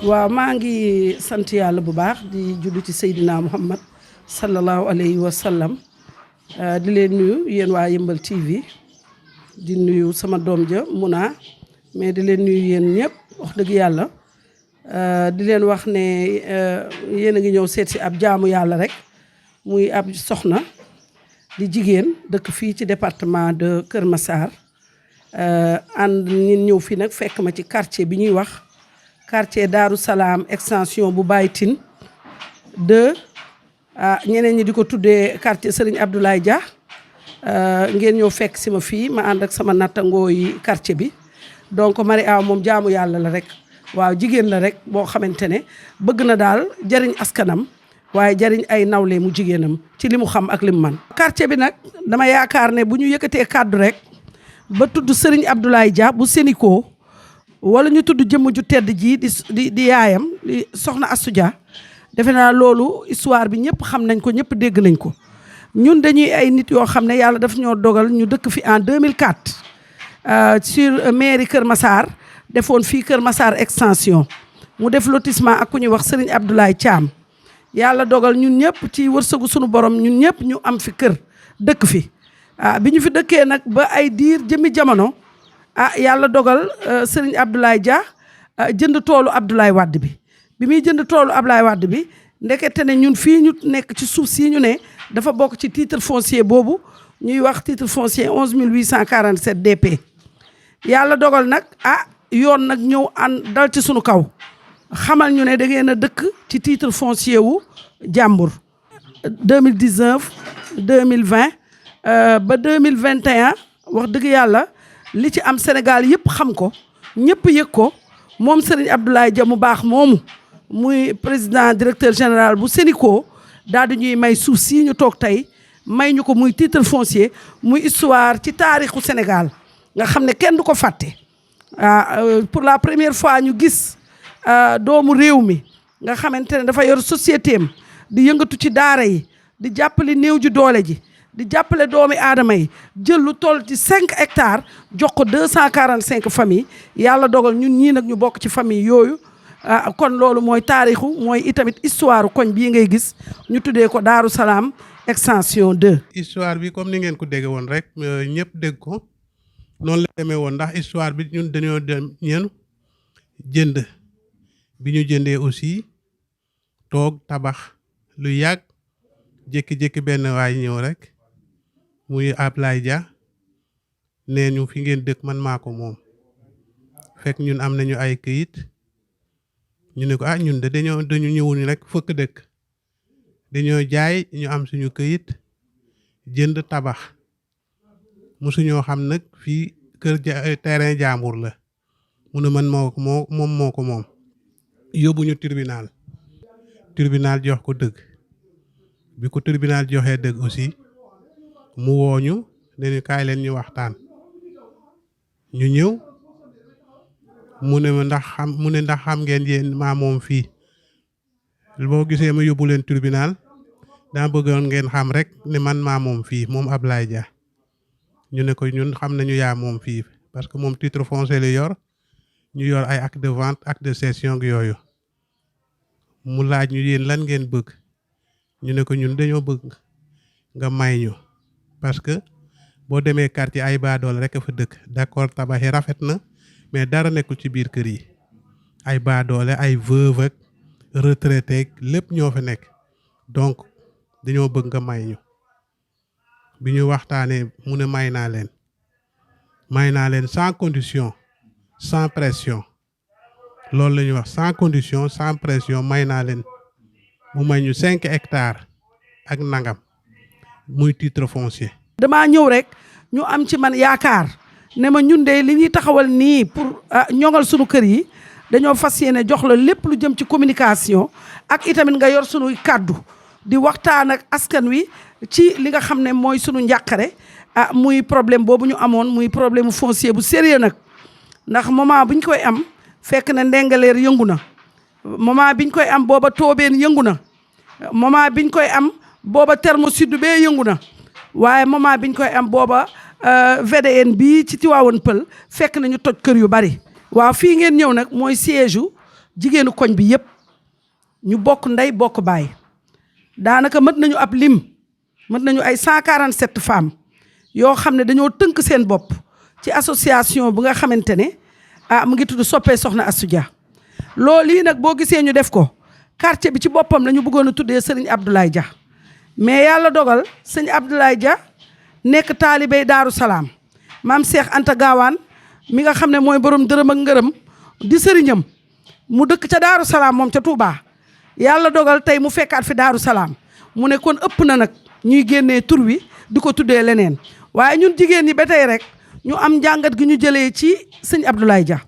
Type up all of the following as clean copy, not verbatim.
waaw maa ngi sant yàlla bu baax di julli ci Seydina Muhammad sallallahu alayhi wa sallam di leen nuyu yéen waa Yeumbeul TV di nuyu sama doom ja Muna mais di leen nuyu yéen ñëpp wax dëgg yàlla di leen wax ne yéen a ngi ñëw seet si ab jaamu yàlla rek muy ab soxna di jigéen dëkk fii ci département de Keur Massar ànd ñun ñëw fii nag fekk ma ci quartier bi ñuy wax quartier Darou Salam extension bu Baytine 2 ñeneen ñi di ko tuddee quartier Serigne Abdoulaye Dia ngeen ñëw fekk si ma fii ma ànd ak sama nattangoo yi quartier bi donc Marie Aw moom jaamu yàlla la rek waaw jigéen la rek boo xamante ne bëgg na daal jariñ askanam waaye jariñ ay nawle mu jigéenam ci li mu xam ak li mu man quartier bi nag dama yaakaar ne bu ñu yëkkatee kàddu rek ba tudd Serigne Abdoulaye Dia bu Sénico wala ñu tudd jëmm ju tedd ji di yaayam di soxna Astou Dia defe naa loolu histoire bi ñëpp xam nañ ko ñëpp dégg nañ ko ñun dañuy ay nit yoo xam ne yàlla daf ñoo dogal ñu dëkk fi en 2004 sur mairie Keur Massar defoon fii Keur Massar extension mu def lotissement ak ku ñuy wax Serigne Abdoulaye Thiam yàlla dogal ñun ñëpp ci wërsëgu sunu borom ñun ñëpp ñu am fi kër dëkk fi bi ñu fi dëkkee nag ba ay diir jëmmi jamono yàlla dogal Serigne Abdoulaye Dia jënd toolu Abdoulaye Wade bi muy jënd toolu Abdoulaye Wade bi ndekete ne ñun fii ñu nekk ci suuf si ñu ne dafa bokk ci titre foncier boobu ñuy wax titre foncier 11847 DP yàlla dogal nag yoon nag ñëw dal ci sunu kaw xamal ñu ne da ngeen a dëkk ci titre foncier wu jàmbur 2019 2020 ba 2021 wax dëgg yàlla li ci am Sénégal yëpp xam ko ñëpp yëg ko moom Serigne Abdoulaye Dia mu baax moomu muy président directeur général bu Sénico daal di ñuy may suuf si ñu toog tey may ñu ko muy titre foncier muy histoire ci taarixu Sénégal nga xam ne kenn du ko fàtte pour la première fois ñu gis doomu réew mi nga xamante ne dafa yor société am di yëngatu ci daara yi di jàppale néew ji doole ji di jàppale doomi aadama yi jël lu toll ci 5 hectares jox ko 245 familles yàlla dogal ñun ñii nag ñu bokk ci famille yooyu kon loolu mooy taarixu mooy itamit histoire koñ bii ngay gis ñu tuddee ko Darou Salam extension 2. histoire bi comme ni ngeen ko dégg woon rek ñëpp dégg ko noonu la demee woon ndax histoire bi ñun dañoo dem ñeen jënd bi ñu jëndee aussi toog tabax lu yàgg jékki-jékki benn waay ñëw rek muy Ablaye Dia nee ñu fi ngeen dëkk man maa ko moom fekk ñun am nañu ay këyit ñu ne ko ñun de dañu ñëwuñu rek fëkk dëkk dañoo jaay ñu am suñu këyit jënd tabax mosuñoo xam nag fii kër terrain jàmbur la mu ne man moo ko moom yóbbuñu tribunal jox ko dëgg bi ko tribunal joxee dëgg aussi mu wooñu ne ñu kaay leen ñu waxtaan ñu ñëw mu ne ndax xam ngeen yéen maa moom fii boo gisee ma yóbbu leen tribunal daa bëggoon ngeen xam rek ne man maa moom fii moom Ablaye Dia ñu ne ko ñun xam nañu yaa moom fii parce que moom titre foncier la yor ñu yor ay acte de vente acte de cession yooyu mu laaj ñu yéen lan ngeen bëgg ñu ne ko ñun dañoo bëgg nga may ñu parce que boo demee quartier ay baadoole rek a fa dëkk d'accord tabax yi rafet na mais dara nekkul ci biir kër yi ay baadoole ay veuve ak retraité lépp ñoo fa nekk donc dañoo bëgg nga may ñu bi ñu waxtaanee mu ne may naa leen sans condition sans pression loolu la ñuy wax sans condition sans pression may naa leen mu may ñu 5 hectares ak nangam muy titre foncier. damaa ñëw rek ñu am ci man yaakaar ne ma ñun de li ñuy taxawal nii pour ñoŋal sunu kër yi dañoo fas yéene jox la lépp lu jëm ci communication ak itamit nga yor sunuy kàddu di waxtaan ak askan wi ci li nga xam ne mooy sunu njàqare muy problème boobu ñu amoon muy problème foncier bu sérieux nag ndax moment bu ñu koy am fekk na Ndengaleer yëngu na moment biñ koy am booba Toobeen yëngu na moment biñ koy am booba Terme Sud bee yëngu na waaye moment biñ koy am booba VDN bii ci Tivaouane Peulh fekk nañu toj kër yu bari. waaw fii ngeen ñëw nag mooy siège u jigéenu koñ bi yëpp ñu bokk ndey bokk baay daanaka mët nañu ab lim mët nañu ay 147 femmes yoo xam ne dañoo tënk seen bopp ci association bu nga xamante ne mu ngi tudd soppee soxna Astou Dia. loolu yi nag boo gisee ñu def ko quartier bi ci boppam la ñu bëggoon a tuddee Serigne Abdoulaye Dia mais yàlla dogal sëñ Abdoulaye Dia nekk taalibey Daaru Salaam maam Cheikh Anta Gaawaan mi nga xam ne mooy borom dërëm ak ngërëm di sëriñam mu dëkk ca Daaru Salaam moom ca Touba yàlla dogal tey mu fekkaat fi Daaru Salaam mu ne kon ëpp na nag ñuy génnee tur wi di ko tuddee leneen waaye ñun jigéen ñi ba tey rek ñu am njàngat gi ñu jëlee ci sëñ Abdoulaye Dia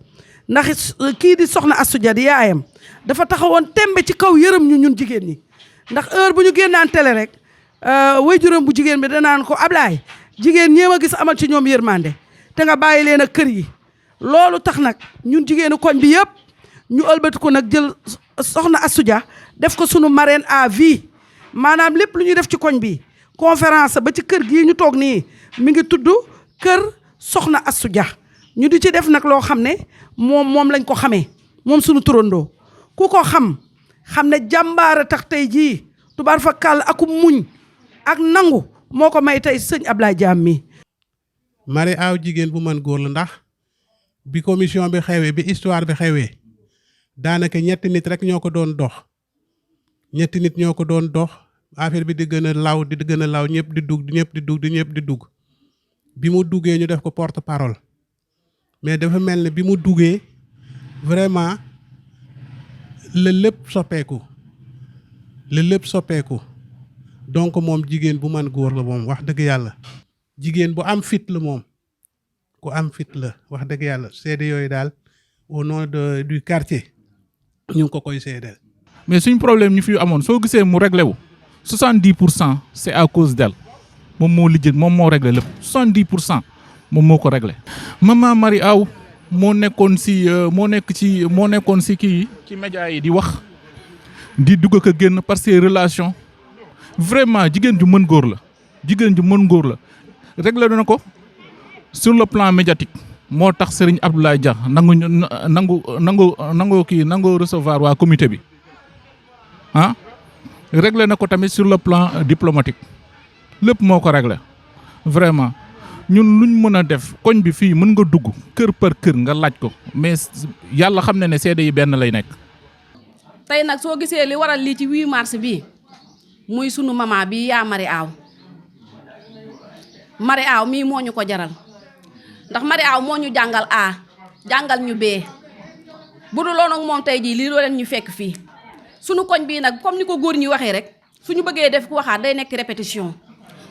ndax kii di soxna Astou Dia di yaayam dafa taxawoon tembe ci kaw yërëm ñu ñun jigéen ñi ndax heure bu ñu génnaan télé rek waajuram bu jigéen bi danaan ko Ablaye jigéen ñee ma gis amal ci ñoom yërmande te nga bàyyi leen ak kër yi loolu tax nag ñun jigéenu koñ bi yëpp ñu ëlbati ko nag jël soxna Astou Dia def ko sunu marraine à vie maanaam lépp lu ñuy def ci koñ bi conférence ba ci kër gii ñu toog nii mi ngi tudd kër soxna Astou Dia ñu di ci def nag loo xam ne moom lañ ko xamee moom sunu turandoo ku ko xam ne jàmbaara tax tey jii tubaar fa kàll aku muñ ak nangu moo ko may tey sëñ Ablaye Dia mi mari aaw jigéen bu mën góor la ndax bi commission bi xewee bi histoire bi xewee daanaka ñetti nit rek ñoo ko doon dox affaire bi di gën a law di gën a law ñëpp di dugg bi mu duggee ñu def ko porte parole mais dafa mel ne bi mu duggee vraiment la lépp soppeeku donc moom jigéen bu mën góor la moom wax dëgg yàlla jigéen bu am fit la moom ku am fit la wax dëgg yàlla seede yooyu daal au nom du quartier ñu ngi ko koy seedeel. mais suñ problème ñu fi amoon soo gisee mu réglé wu 70% c'est à cause d'elle moom moo lijjën moom moo réglé lépp 70% moom moo ko réglé. maman Marie Aw moo nekkoon si kii ci média yi di wax di dugg ko génn par ses relations vraiment jigéen ju mën góor la réglé na ko sur le plan médiatique moo tax Serigne Abdoulaye Dia nangu recevoir waa comité bi réglé na ko tamit sur le plan diplomatique lépp moo ko réglé vraiment ñun luñ mën a def koñ bi fii mën nga dugg kër par kër nga laaj ko mais yàlla xam ne seede yi benn lay nekk. tey nag soo gisee li waral lii ci 8 mars bii muy sunu maman bi yaa Mari Aw mii moo ñu ko jaral ndax Mari Aw moo ñu jàngal A jàngal ñu B bu dul loolu nag moom tey jii lii loo leen ñu fekk fii sunu koñ bii nag comme ni ko góor ñi waxee rek suñu bëggee def waxaat day nekk répétition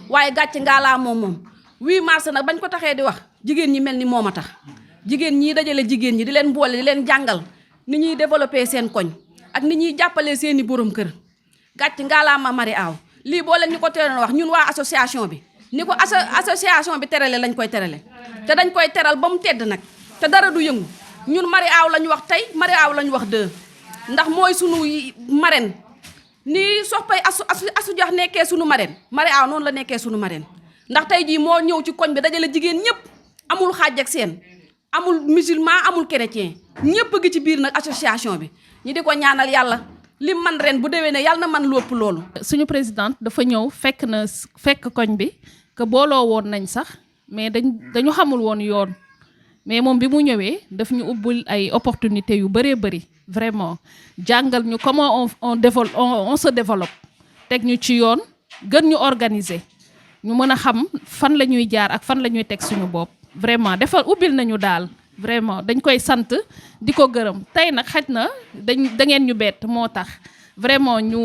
waaye gàcce ngaalaa moom 8 mars nag bañ ko taxee di wax jigéen ñi mel ni moom a tax jigéen ñii dajale jigéen ñi di leen boole di leen jàngal ni ñuy développé seen koñ ak ni ñuy jàppalee seeni borom kër gàcce ngaalaa ma Mari Aw lii boo leen ñu ko teeloon wax ñun waa association bi ni ko association bi terale lañ koy terale te dañ koy teral ba mu tedd nag te dara du yëngu ñun Mari Aw lañ wax tey Mari Aw lañ wax 2 ndax mooy sunu marraine ni soppay Astou Dia nekkee sunu marraine Mari Aw noonu la nekkee sunu marraine ndax tey jii moo ñëw ci koñ bi dajale jigéen ñëpp amul xaaj ak seen amul musulman amul chrétien ñëpp gi ci biir nag association bi ñi di ko ñaanal yàlla li man ren bu déwénee yàlla na man lépp loolu. suñu présidente dafa ñëw fekk koñ bi que booloo woon nañ sax mais dañu xamul woon yoon mais moom bi mu ñëwee daf ñu ubbul ay opportunités yu bëree bëri vraiment jàngal ñu comment on se développe teg ñu ci yoon gën ñu organiser ñu mën a xam fan la ñuy jaar ak fan la ñuy teg suñu bopp vraiment ubbil nañu daal vraiment dañ koy sant di ko gërëm tey nag xaj na da ngeen ñu bett moo tax vraiment ñu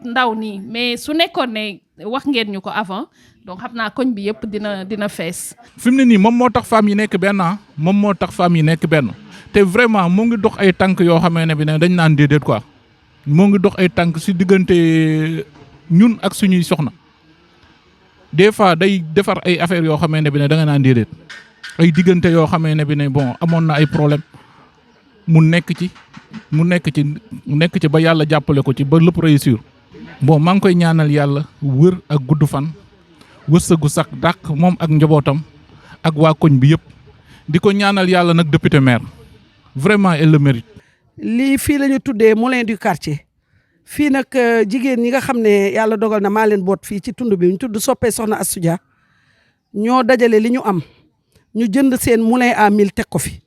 ndaw nii mais su nekkoon ne wax ngeen ñu ko avant donc xam naa koñ bi yëpp dina fees. fi mu ne nii moom moo tax femmes yi nekk benn te vraiment moo ngi dox ay tànk yoo xamee ne bi ne dañ naan déedéet quoi moo ngi dox ay tànk si diggante ñun ak suñuy soxna des fois day defar ay affaires yoo xamee ne bi ne da nga naan déedéet ay diggante yoo xamee ne bi ne bon amoon na ay problème mu nekk ci ba yàlla jàppale ko ci ba lépp réussir bon maa ngi koy ñaanal yàlla wër ak gudd fan wërsëgu sax dàq moom ak njabootam ak waa koñ bi yëpp di ko ñaanal yàlla nag député maire vraiment elle le mérite. lii fii la ñu tuddee moulin du quartier fii nag jigéen ñi nga xam ne yàlla dogal na maa leen boot fii ci tund bi ñu tudd soppee soxna Astou Dia ñoo dajale li ñu am ñu jënd seen moulin à 1000 teg ko fi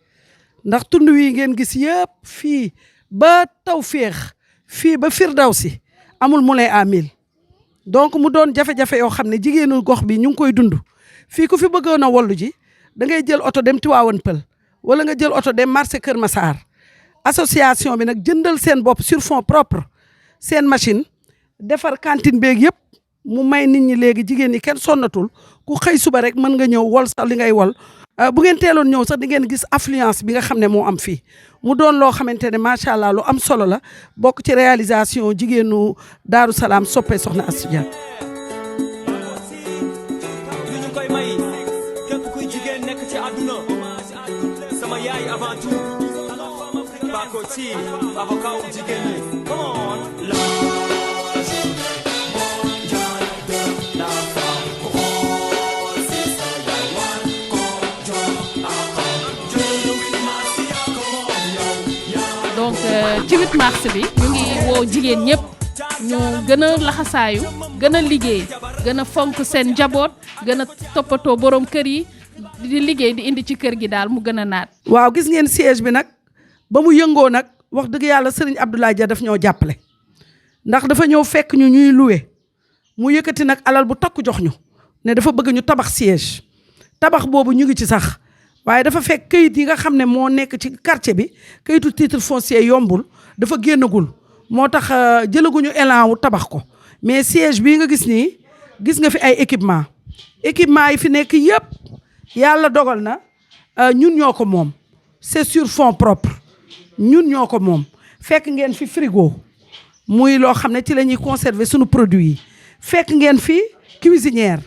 ndax tund wi ngeen gis yëpp fii ba Tawféex fii ba Firdawsi amul moulin à 1000 donc mu doon jafe-jafe yoo xam ne jigéenu gox bi ñu ngi koy dund fii ku fi bëggoon a wallu ji da ngay jël oto dem Tivaouane Peulh wala nga jël oto dem marché Keur Massar association bi nag jëndal seen bopp sur fonds propres seen machine defar cantine beeg yëpp mu may nit ñi léegi jigéen ñi kenn sonnatul ku xëy suba rek mën nga ñëw wol sax li ngay wol bu ngeen teeloon ñëw sax di ngeen gis affluence bi nga xam ne moo am fii mu doon loo xamante ne macha allah lu am solo la bokk ci réalisation jigéenu Daaru Salaam soppee soxna Astou Dia. donc ci 8 mars bi ñu ngi woo jigéen ñëpp ñu gën a laxasaayu gën a liggéey gën a fonk seen njaboot gën a toppatoo borom kër yi di liggéey di indi ci kër gi daal mu gën a naat. waaw gis ngeen siège bi nag ba mu yëngoo nag wax dëgg yàlla Serigne Abdoulaye Dia daf ñoo jàppale ndax dafa ñëw fekk ñu ñuy loué mu yëkkati nag alal bu takku jox ñu ne dafa bëgg ñu tabax siège tabax boobu ñu ngi ci sax. waaye dafa fekk kayit yi nga xam ne moo nekk ci quartier bi kayitu titre foncier yombul dafa génnagul moo tax jëlaguñu élan wu tabax ko mais siège bii nga gis nii gis nga fi ay équipement yi fi nekk yëpp yàlla dogal na ñun ñoo ko moom c'est sur fonds propres ñun ñoo ko moom fekk ngeen fi frigo muy loo xam ne ci la ñuy conserver suñu produit yi fekk ngeen fi cuisinière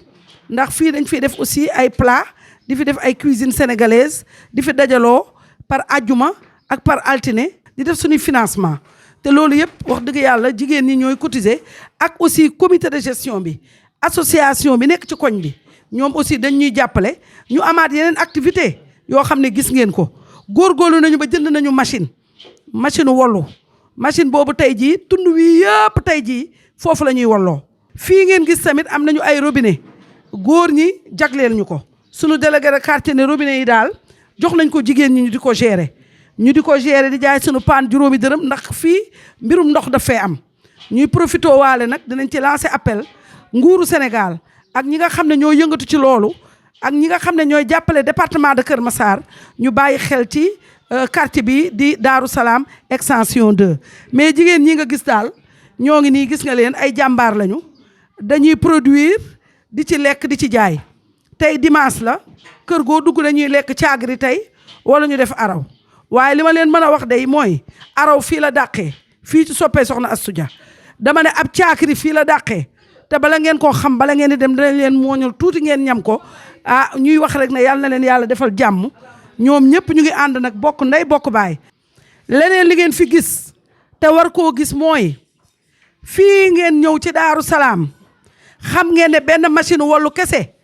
ndax fii dañ fiy def aussi ay plat di fi def ay cuisine sénégalaise di fi dajaloo par ajjuma ak par altine di def suñuy financement te loolu yëpp wax dëgg yàlla jigéen ñi ñooy cotiser ak aussi comité de gestion bi association bi nekk ci koñ bi ñoom aussi dañ ñuy jàppale ñu amaat yeneen activité yoo xam ne gis ngeen ko góorgóorlu nañu ba jënd nañu machine wollu machine boobu tey jii tund wi yëpp tey jii foofu la ñuy wolloo fii ngeen gis tamit am nañu ay robinet góor ñi jagleel ñu ko sunu délégué de quartier ne robinet yi daal jox nañ ko jigéen ñi ñu di ko gérer di jaay sunu paan juróomi dërëm ndax fii mbirum ndox daf fee am ñuy profité waale nag dinañ ci lancer appel nguuru Sénégal ak ñi nga xam ne ñoo yëngatu ci loolu ak ñi nga xam ne ñooy jàppale département de Keur Massar ñu bàyyi xel ci quartier bi di Daaru Salaam extension 2 mais jigéen ñi nga gis daal ñoo ngi nii gis nga leen ay jàmbaar lañu dañuy produire di ci lekk di ci jaay tey dimanche la kër goo dugg dañuy lekk caagri tey wala ñu def araw waaye li ma leen mën a wax day mooy araw fii la dàqee fii ci soppee soxna Astou Dia dama ne ab caakiri fii la dàqee te bala ngeen koo xam bala ngeen di dem danañ leen mooñal tuuti ngeen ñam ko ñuy wax rek ne yàlla na leen yàlla defal jàmm ñoom ñëpp ñu ngi ànd nag bokk ndey bokk baay leneen li ngeen fi gis te war koo gis mooy fii ngeen ñëw ci Daaru Salaam xam ngeen ne benn machine wallu kese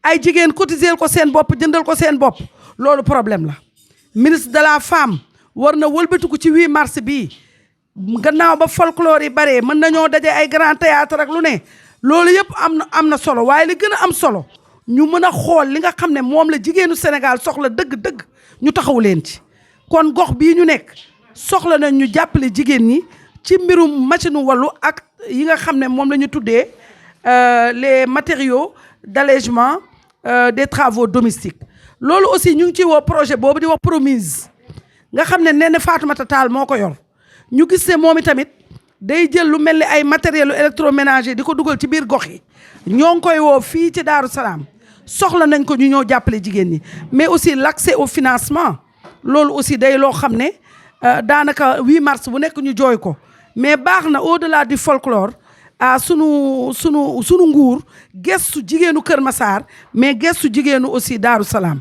ay jigéen cotiser ko seen bopp jëndal ko seen bopp loolu problème la ministre de la femme war na wëlbatiku ci 8 mars bii gannaaw ba folklore yi bare mën nañoo daje ay grand théâtre ak lu ne loolu yëpp am na solo waaye li gën a am solo ñu mën a xool li nga xam ne moom la jigéenu Sénégal soxla dëgg-dëgg ñu taxaw leen ci kon gox bii ñu nekk soxla nañ ñu jàppale jigéen ñi ci mbirum machine wallu ak yi nga xam ne moom la ñu tuddee les matériaux d'allègement des travaux domestiques loolu aussi ñu ngi ciy woo projet boobu di wax promise nga xam ne nee na Fatoumata Tall moo ko yor ñu gis ne moom itamit day jël lu mel ni ay matériel électroménager di ko dugal ci biir gox yi ñoo ngi koy woo fii ci Daaru Salaam soxla nañ ko ñu ñëw jàppale jigéen ñi mais aussi l'accès au financement loolu aussi day loo xam ne daanaka 8 mars bu nekk ñu jooy ko mais baax na au-delà du folklore sunu nguur gestu jigéenu Keur Massar mais gestu jigéenu aussi Daaru Salaam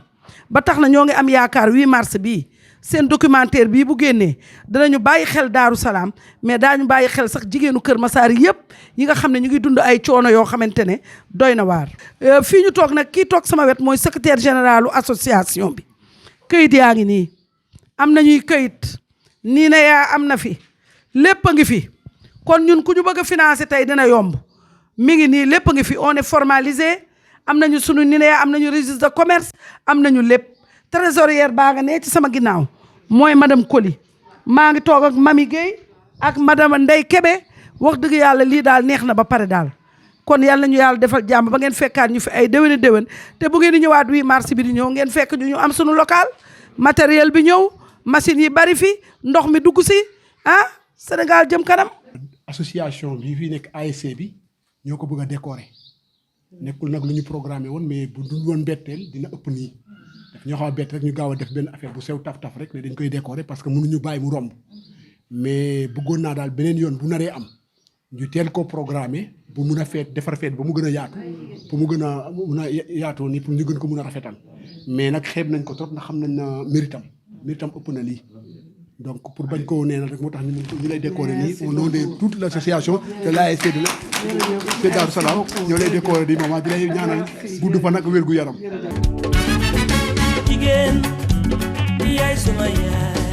ba tax na ñoo ngi am yaakaar 8 mars bii seen documentaire bii bu génnee danañu bàyyi xel Daaru Salaam mais daañu bàyyi xel sax jigéenu Keur Massar yëpp yi nga xam ne ñu ngi dund ay coono yoo xamante ne doy na waar. fii ñu toog nag kii toog sama wet mooy secrétaire généralu association bi këyit yaa ngi nii am nañuy këyit nii na yaa am na fi lépp a ngi fi kon ñun ku ñu bëgg a financer tey dina yomb mi ngi nii lépp a ngi fi on est formalisé am nañu sunu ni ne am nañu registre de commerce am nañu lépp. trésorière baa nga ne ci sama ginnaaw mooy madame Koli maa ngi toog ak Mami Gueye ak madame Ndeye Kébé wax dëgg yàlla lii daal neex na ba pare daal kon yàlla ñu yàlla defal jàmm ba ngeen fekkaat ñu fi ay déwéni déwén te bu ngeen di ñëwaat 8 mars bi di ñëw ngeen fekk ñu am suñu local matériel bi ñëw machine yi bari fi ndox mi dugg si Sénégal jëm kanam. association bi fii nekk ASC bi ñoo ko bëgg a décorer nekkul nag lu ñu programmé woon mais bu dul woon betteel dina ëpp nii. ñoo xaw a bett rek ñu gaaw a def benn affaire bu sew taf-taf rek ne dañ koy décorer parce que mënuñu bàyyi mu romb mais bëggoon naa daal beneen yoon bu naree am ñu teel ko programmer bu mun a defar feet ba mu gën a yaatu pour mu gën a mun a yaatoo nii pour ñu gën ko mun a rafetal mais nag xeeb nañ ko trop ndax xam nañ na méritam ëpp na lii donc pour bañ ko neenal rek moo tax ñu lay décorer nii au nom de toute l'association de l'ASC de la Daaru Salaam ñoo lay décorer di maman di lay ñaanal gudd fan ak wér gu yaram. Jigéen yaay sama yaay